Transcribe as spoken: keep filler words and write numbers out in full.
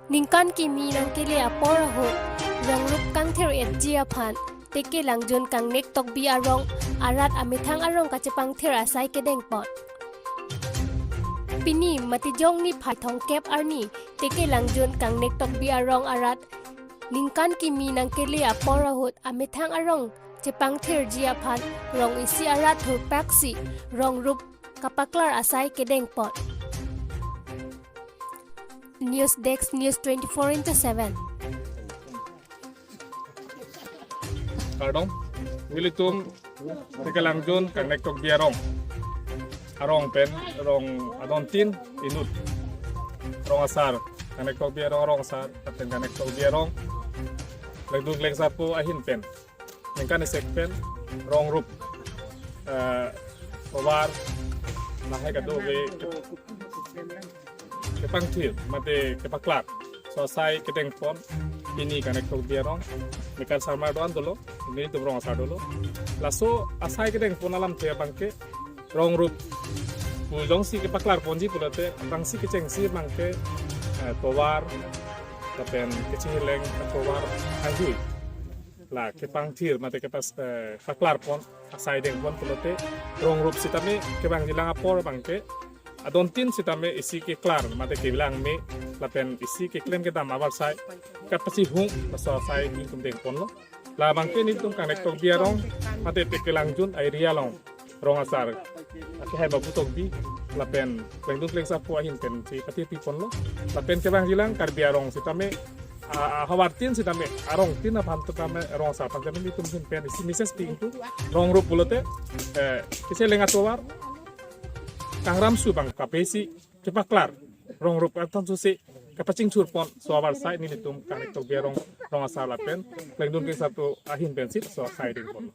Ningkan kimi nangkele apor ahut rong rup kangthir-etji aphan Teke Langjun Kangnek Tokbi arong arat amethang arong kachepangthir asai kedengpon. Pini Matijong niphai thomkep arni Teke Langjun Kangnek Tokbi arong arat ningkan kimi nangkele apor ahut amethang arong chepangthirji aphan rong isi arat thurpaksi rong rup kapaklar asai kedengpon. News Desk, News twenty-four into seven. Kardom, nelitum Teke Langjun Kangnek Tokbi arong, arong pen rong adontin inut rong asar, Kangnek Tokbi arong arong asar, lapen Kangnek Tokbi arong Klengdun Klengsarpo ahin pen ningkan isek pen rong rup, eh, tovar, lahai kado ke kepangthir mate kepaklar so asai kedengpon pini Kangnek Tokbi arong, Mekar Sarma do-an dolo, nelitum rong asar dolo. Laso asai kedengpon alamthe abangke rong rup pu jongsi kepaklarponji pulote, aphrangsi kechengsi abangke, eh, tovar lapen kachinghileng atovar ahui, la kepangthir mate kepas, eh, paklarpon asai dengpon pulote, rong rup sitame kevangjilang apor abangke adontin sitame isi keklar mate kelang me lapen isi keklem kedam avarsai kapachihung laso asai nelitum dengponlo. La abangke nelitum Kangnek Tokbi arong mate Teke Langjun area along rong asar akehai Babu Tokbi lapen Klengdun Klengsarpo ahin pensi pathirpiponlo. Lapen kevangjilang Karbi arong sitame, a, a, havartin sitame, arongtin aphan sitame, rong asar aphan sitame nelitum ahin pen isi message pi ingpu, rong rup pulote, eh, kacheleng atovar, kangram su abang kapesi kepaklar, rong rup atum susi kapachingthurpon so avarsai nelitum Kangnek Tokbi arong rong asar lapen Klengdun Klengsarpo ahin pensi so asai dengpon.